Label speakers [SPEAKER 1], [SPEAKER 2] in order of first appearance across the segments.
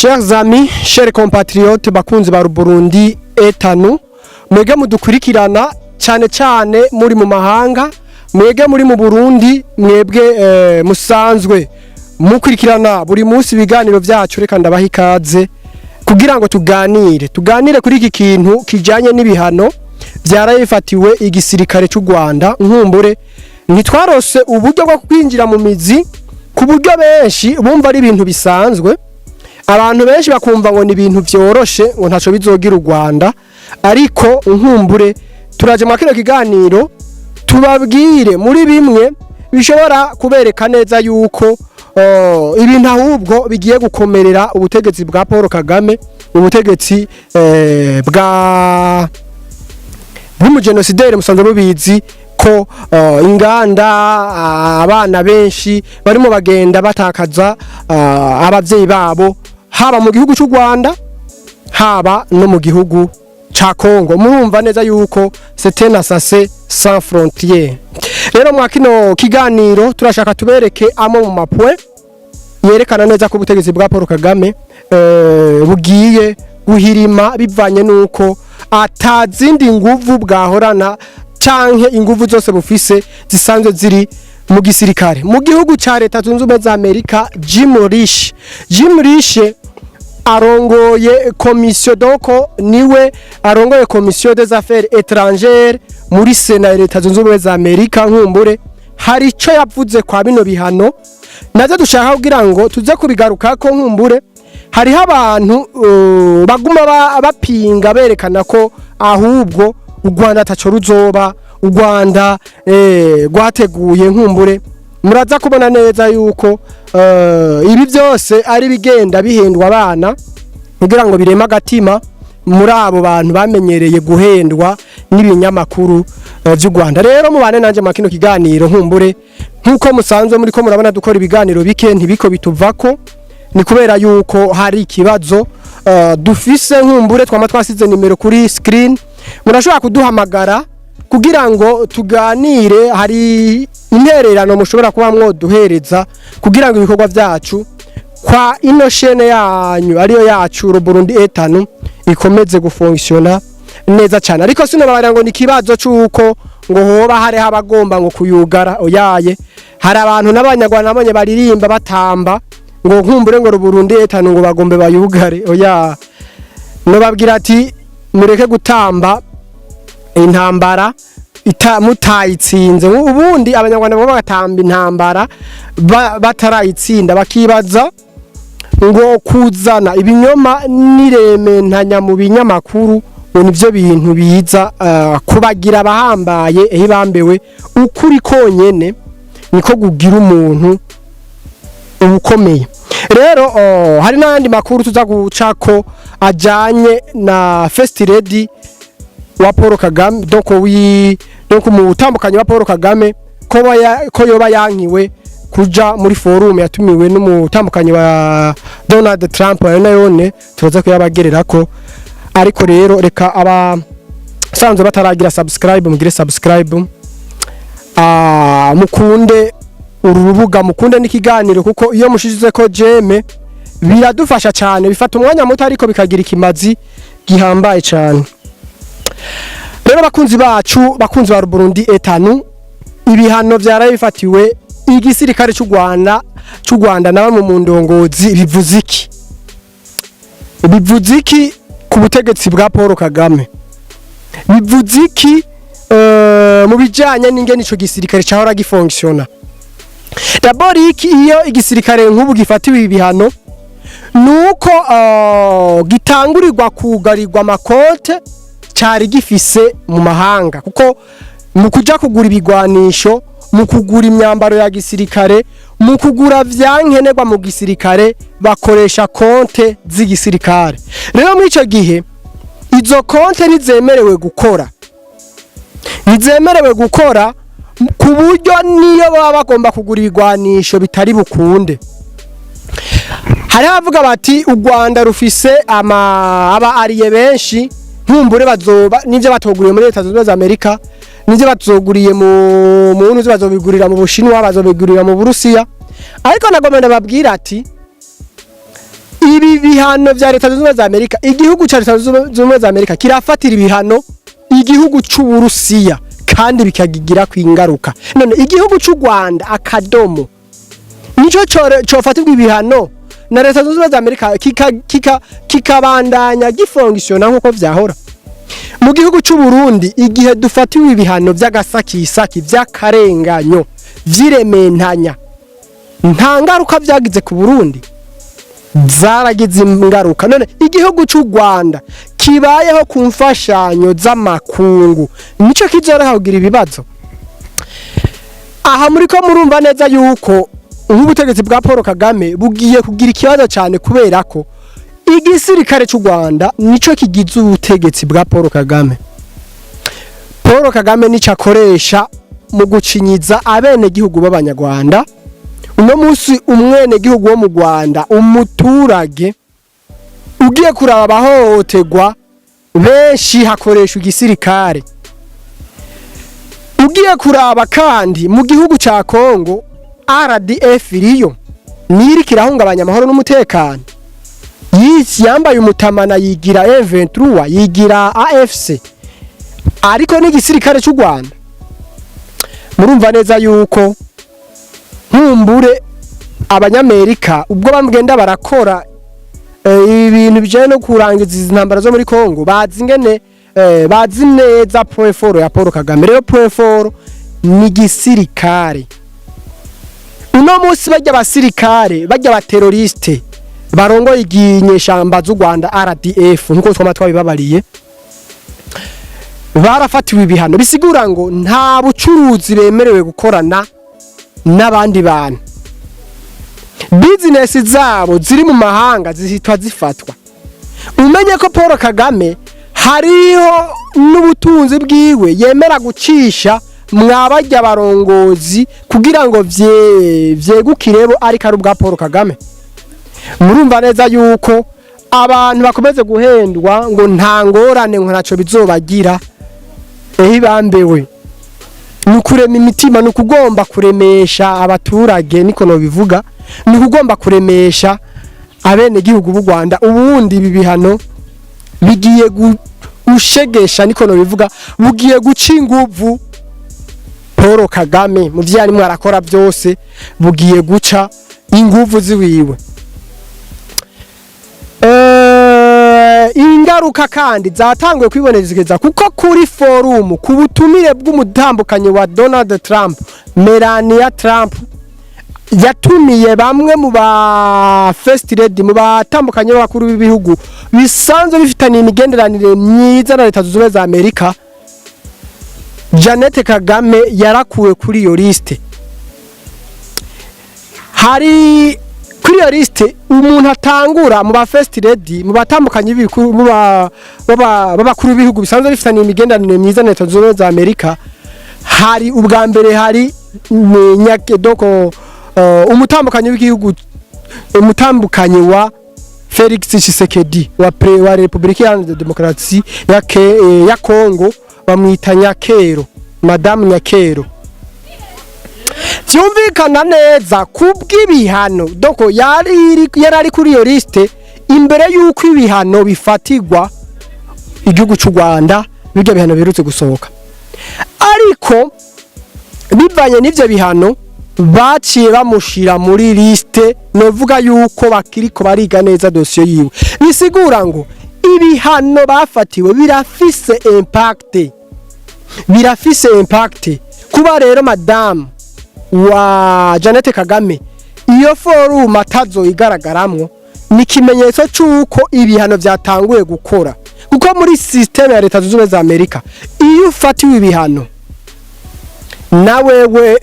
[SPEAKER 1] Chers amis, chers compatriotes, bakunzi ba Burundi etanu, mwege mudukurikirana cyane cyane muri mu mahanga, mwege muri mu Burundi, mwebwe musanzwe mukurikirana buri munsi ibiganiro byacu, reka ndabaha ikaze kugira ngo tuganire kuri iki kintu kijanye n'ibihano byarayifatiwe igisirikare cy'u Rwanda. Nkumbure ntitwarose uburyo bwo kwinjira mu mizi, ku buryo benshi bumva ari ibintu bisanzwe. Abantu benshi bakumva ngo ni ibintu vyoroshe, ngo ntaco bizogira u Rwanda. Ariko nkumbure turaje mu kino kiganiro tubabwire muri bimwe bishobora kubereka neza yuko ibintu ahubwo bigiye gukomerera ubutegetsi bwa Paul Kagame, ubutegetsi bwa bw'umugenosideri. Musanzwe mubizi ko inganda, abana benshi barimo bagenda batakaza abavyeyi babo, haba mu gihugu cy'u Rwanda, haba no mu gihugu ca Congo. Murumva neza yuko c'est un assassin sans frontières. Rero mwa kino kiganiro turashaka tubereke amwe mu ma points yerekana neza ko ubutegetsi bwa Paul Kagame bugiye guhirima, bivanye nuko atazindi nguvu bwahorana canke inguvu zose bufise zisanzwe ziri mu gisirikare. Mu gihugu ca Leta Zunze Ubumwe za Amerika, Jim Risch, Jim Risch arongoye commission, donc niwe arongoye commission des affaires étrangères muri Sena ya Leta Zunze Ubumwe za Amerika. Nkumbure hari ico yavuze kwa bino bihano, navyo dushaka kugira ngo tuze kubigarukako. Nkumbure hariho abantu baguma bapinga, berekana ko ahubwo u Rwanda ataco ruzoba, u Rwanda rwateguye. Nkumbure muraza kubona neza yuko ibi byose ari bigenda bihendwa abana kugira ngo bireme agatima muri abo bantu bamenyereye guhendwa n'ibinyamakuru vy'u Rwanda. Rero mubane nanje mu kino kiganiro. Nkumbure nkuko musanzwe muri ko murabona dukora ibiganiro bike, ntibiko bituvako, ni kubera yuko hari ikibazo dufise. Nkumbure twama twasize nimero kuri screen, murashobora kuduhamagara kugira ngo tuganire. Hari intererano mushobora kuba mwoduhereza kugira ngo ibikorwa vyacu kwa ino chaîne yanyu, ariyo yacu Burundi etanu, ikomeze gufonctiona neza cyane. Ariko sinobabarira ngo ni ikibazo c'uko ngo hoba hariho abagomba ngo kuyugara. Oyaye, hari abantu n'Abanyarwanda nabonye baririmba batamba ngo nkumbure ngo Burundi etanu ngo bagombe bayugare. Oya, nobabwira ati mureke gutamba intambara mutayitsinze. Ubundi Abanyarwanda baba bagatamba intambara batarayitsinda, bakibaza ngo kuzana ibinyoma n'irementanya mu binyamakuru ngo nivyo bintu biza kubagira abahambaye. Ehe, bambewe, ukuri konyene niko kugira umuntu ubukomeye. Rero hari n'ayandi makuru tuza gucako ajanye na First Lady wa Paul Kagame, donc wi donc mu butambukanyi wa Paul Kagame, ko yoba yankiwe kuja muri forum yatumiwe n'umutambukanyi wa Donald Trump. Ayo nayone turaza kuyabagererako. Ariko rero reka aba sanzwe bataragira subscribe mugire subscribe, mukunde uru rubuga, mukunde n'ikiganiro, kuko iyo mushize ko j'aime biradufasha cyane. Bifata umwanya muto ariko bikagira ikimazi gihambaye cyane. Rero bakunzi bacu, bakunzi ba Burundi etanu, ibihano vyaraye bifatiwe igisirikare cy'u Rwanda na bamwe mu ndongozi bivuze iki? Bivuze iki ku butegetsi bwa Paul Kagame? Bivuze iki mu bijanye n'ingene ico gisirikare cahora gifonctiona? D'abord, iki iyo igisirikare nk'ubu gifatiwe ibihano, nuko gitangurirwa kugarirwa amakonte cyari gifise mu mahanga, kuko mu kuja kugura ibigwanisho, mu kugura imyambaro ya gisirikare, mu kugura vyankenerwa mu gisirikare, bakoresha konte z'igisirikare. Rero muri ico gihe izo konte ntizemerewe gukora, ku buryo niyo baba bagomba kugura ibigwanisho bitari bukunde. Hariho abavuga bati u Rwanda rufise aba alliés benshi, nkumbure bazoba nivyo batoguriye muri Leta Zunze Ubumwe za Amerika, nivyo batoguriye mu ntuzi, bazobigurira mu Bushinwa, bazobigurira mu Burusiya. Ariko nagomba ndababwira ati Ibi bihano vya Leta Zunze Ubumwe za Amerika, igihugu ca Leta Zunze Ubumwe za Amerika kirafatira ibihano igihugu c'Uburusiya kandi bikagigira ku ingaruka. None igihugu c'u Rwanda, akadomo, nico cofatirwa ibihano na Leta Zunze Ubumwe za Amerika kikabandanya gifonctionna nk'uko vyahora? Mu gihugu c'u Burundi, igihe dufatiwe ibihano vy'agasakisaki, vy'akarenganyo, vy'irementanya, nta ngaruka vyagize ku Burundi? Zaragize ingaruka. None igihugu c'u Rwanda kibayeho ku mfashanyo z'amakungu nico kizoroha kugira ibibazo? Aha muri ko murumva neza yuko nk'ubutegetsi bwa Paul Kagame bugiye kugira ikibazo cyane, kubera ko igisirikare cy'u Rwanda nico kigize ubutegetsi bwa Paul Kagame. Paul Kagame nico akoresha mu gucinyiza abenegihugu b'Abanyarwanda. Uno munsi umwenegihugu wo mu Rwanda, umuturage, ugiye kuraba abahohoterwa benshi hakoreshwa igisirikare. Ugiye kuraba kandi mu gihugu ca Kongo, RDF iriyo niri kirahungabanya amahoro n'umutekano. Yisi yambaye umutamana, yigira M23, yigira AFC, ariko n'igisirikare cy'u Rwanda. Murumva neza yuko nkumbure Abanyamerika, ubwo bamugenda barakora ibintu bijanye no kurangiza izi ntambara zo muri Kongo, bazi ingene bazi neza point fort ya Paul Kagame. Rero point fort ni gisirikare. Uno munsi bajya abasirikare, bajya abaterroriste barongoye iginyeshamba z'u Rwanda RDF, nkuko twama twabibabariye, barafatiwe ibihano, bisigura ngo nta bucuruzi bemerewe gukorana n'abandi bantu, business zabo ziri mu mahanga zihitwa zifatwa. Umenye ko Paul Kagame hariho n'ubutunzi bwiwe yemera gucisha mwabarya barongozi kugira ngo vyegukirebo, ariko ari ubwa Paul Kagame. Murumva neza yuko abantu bakomeze guhendwa ngo nta ngorane, ngo ntaco bizobagira. Ehe, ibambewe ni ukurema imitima, ni ukugomba kuremesha abaturage, niko nobivuga, ni ukugomba kuremesha abenegihugu b'u Rwanda. Ubundi ibi bihano bigiye gushegesha, niko nobivuga, bugiye guca inguvu Paul Kagame mu vyo arimwo arakora byose, bugiye guca inguvu ziwiwe. Ingaruka kandi zatanguye kwibonekeza, kuko kuri forum, ku butumire bw'umutambukanyi wa Donald Trump, Melania Trump, yatumiye bamwe mu ba first lady, mu batandukanye b'abakuru b'ibihugu bisanzwe bifitaniye imigenderanire myiza na Leta Zunze Ubumwe za Amerika, Jeannette Kagame yarakuwe kuri iyo liste. Hari kuri iyo liste umuntu atangura mu ba first lady, mu batandukanye b'ibikuru, mu b'abakuru b'ibihugu bisanzwe bifitaniye imigenderanire myiza na Leta Zunze Ubumwe za Amerika. Hari ubwa mbere hari donc umutambukanyi w'igihugu, umutambukanyi wa Felix Tshisekedi wa Republika Iharanira Demokarasi ya Kongo, bamwita Nyakero, Madame Nyakero. Vyumvikana neza kubw'ibihano, donc yari ari kuri iyo liste imbere y'uko ibihano bifatirwa igihugu cy'u Rwanda, bijya bihano biherutse gusohoka. Ariko bivanye n'ivyo bihano, baciye bamushira muri liste novuga yuko bakiriko bariga neza dosiye yiwe. Bisigura ngo ibihano bafatiwe birafise impact, birafise impact. Kuba rero madamu wa Jeannette Kagame iyo forum atazo igaragaramwo, ni ikimenyetso c'uko ibihano vyatanguye gukora, kuko muri système ya Leta Zunze Ubumwe za Amerika, iyo ufatiwe ibihano na wewe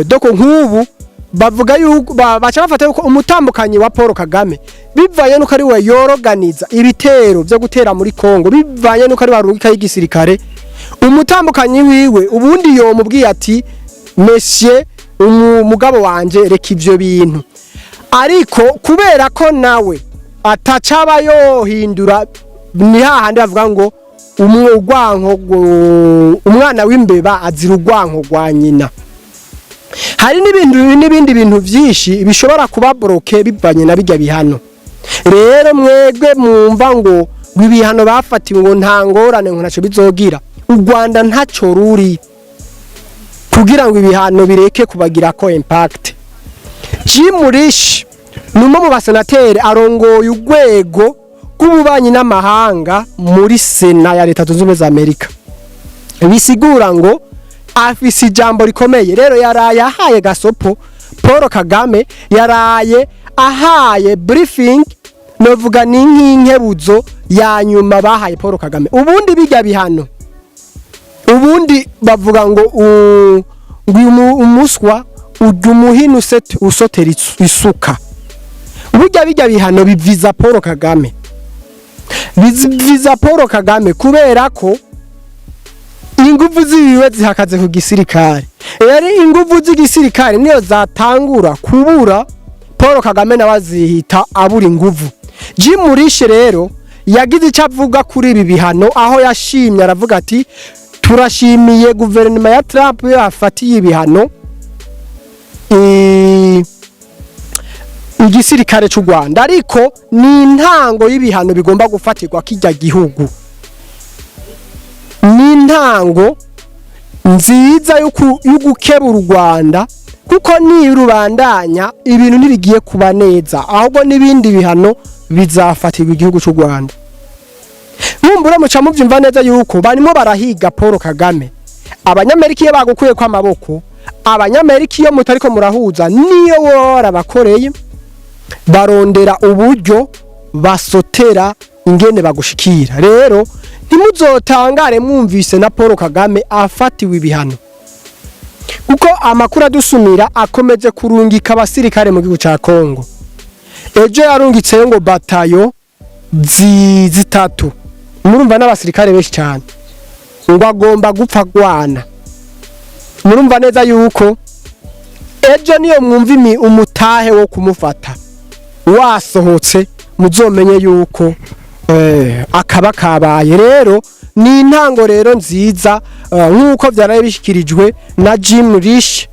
[SPEAKER 1] doko nk'ubu bavuga yuko baca bafata yuko umutambukanyi wa Paul Kagame, bivanye nuko ari we yoroganiza ibitero byo gutera muri Kongo, bivanye nuko ari warungika y'igisirikare, umutambukanyi wiwe ubundi yomubwiye ati: "Monsieur, umugabo wanje, reka ivyo bintu." Ariko kubera ko nawe atacaba yohindura, ni hahandi bavuga ngo umwe urwanko umwana w'imbeba azira urwanko rwa nyina. Hari n'ibintu n'ibindi bintu byinshi bishobora kuba bloqué bivanye na bijya bihano. Rero mwebwe mwumva ngo ibihano bafatiwe ngo nta ngorane, ngo ntacyo bizogira, u Rwanda ntacyo ruri kugira ngo ibihano bireke kubagirako impact. Jim Risch ni umwe mu basenateri arongoye urwego rw'ububanyi n'amahanga muri Sena ya Leta Zunze Ubumwe za Amerika, bisigura ngo afise ijambo rikomeye. Rero yaraye ahaye gasopo Paul Kagame, yaraye ahaye briefing, novuga ni nk'inkebuzo ya nyuma bahaye Paul Kagame. Ubundi bijya bihano, ubundi bavuga ngo umuswa urya umuhini usotera isuka. Burya bijya bihano biviza Paul Kagame, biviza Paul Kagame kubera ko inguvu ziwiwe zihakaze ku gisirikare. Rero inguvu z'igisirikare niyo zatangura kubura, Paul Kagame nawe azihita abura inguvu. Jim Risch rero yagize icyo avuga kuri ibi bihano, aho yashimye, aravuga ati: "Turashimiye guverinoma ya Trump iyo yafatiye ibihano igisirikare cy'u Rwanda, ariko ni intango y'ibihano bigomba gufatirwa kijya gihugu, ni intango nziza yo gukebura u Rwanda, kuko nirubandanya ibintu ntibigiye kuba neza, ahubwo n'ibindi bihano bizafatirwa igihugu cy'u Rwanda." Nkumbura muca muvyumva neza yuko barimo barahiga Paul Kagame. Abanyamerika iyo bagukuye ko amaboko, Abanyamerika iyo mutariko murahuza, niyo warabakoreye, barondera uburyo basotera ingene bagushikira. Rero ntimuzotangare mwumvise na Paul Kagame afatiwe ibihano, kuko amakuru adusumira akomeje kurungika abasirikare mu gihugu ca Kongo. Ejo yarungitseyo ngo batayo zitatu, murumva n'abasirikare benshi cyane, ngo agomba gupfa gwana. Murumva neza yuko ejo niyo mwumva umutahe wo kumufata wasohotse, muzomenye yuko akaba kabaye. Rero ni intango rero nziza, nk'uko vyaraye bishikirijwe na Jim Risch,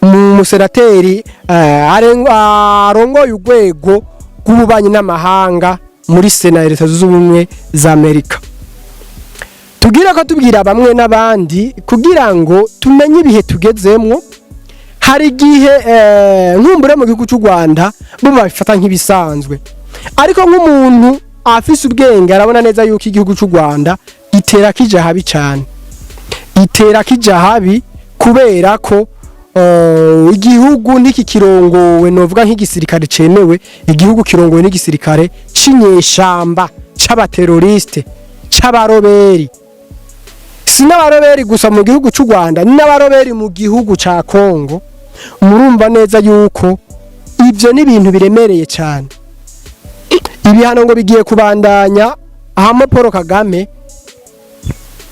[SPEAKER 1] mu musenateri arongoye urwego rw'ububanyi n'amahanga muri Sena ya Leta Zunze Ubumwe za Amerika. Tugira ko tubwira bamwe n'abandi kugira ngo tumenye ibihe tugezemwo. Hari igihe nkumbure mu gihugu cy'u Rwanda bo babifata nk'ibisanzwe, ariko nk'umuntu afise ubwenge arabona neza yuko igihugu cy'u Rwanda gitera kija habi cyane, gitera kija habi, kubera ko igihugu ntikikirongowe novuga nk'igisirikare cemewe. Igihugu kirongowe n'igisirikare c'inyeshamba, c'abateroriste, c'abaroberi. Si n'abaroberi gusa mu gihugu cy'u Rwanda, ni n'abaroberi mu gihugu ca Kongo. Murumva neza yuko ivyo ni ibintu biremereye cyane. Ibihano ngo bigiye kubandanya hamwe Paul Kagame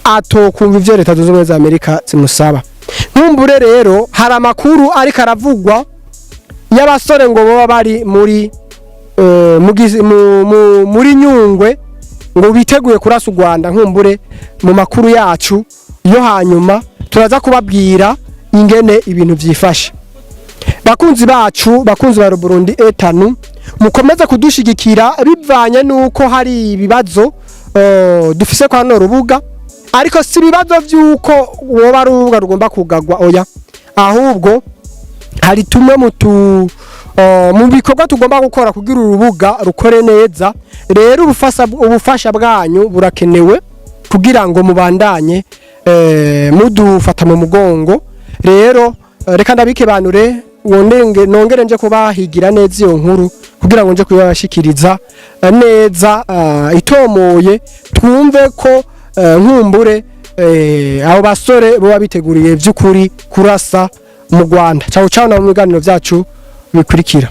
[SPEAKER 1] atokumva ivyo Leta Zunze Ubumwe za Amerika zimusaba. Nkumbure rero hari amakuru ariko aravugwa y'abasore ngo baba bari muri muri Nyungwe, ngo biteguye kurasa u Rwanda. Nkumbure mu makuru yacu yo hanyuma turaza kubabwira ingene ibintu vyifashe. Bakunzi bacu, bakunzi ba Burundi etanu, mukomeze kudushigikira bivanye nuko hari ibibazo dufise kwa no rubuga, ariko si ibibazo vy'uko woba ari urubuga rugomba kugagwa, oya, ahubwo hari tumwe mu bikorwa tugomba gukora kugira urubuga rukore neza. Rero ubufasha bwanyu burakenewe kugira ngo mubandanye mudufata mu mugongo. Rero reka ndabikebanure, wondenge nongere nje kubahigira neza iyo nkuru kugira ngo nje kuyabashikiriza neza itomoye, twumve ko nkumbure abo basore boba biteguriye by'ukuri kurasa mu Rwanda. Ciao ciao na mu biganiro byacu bikurikira.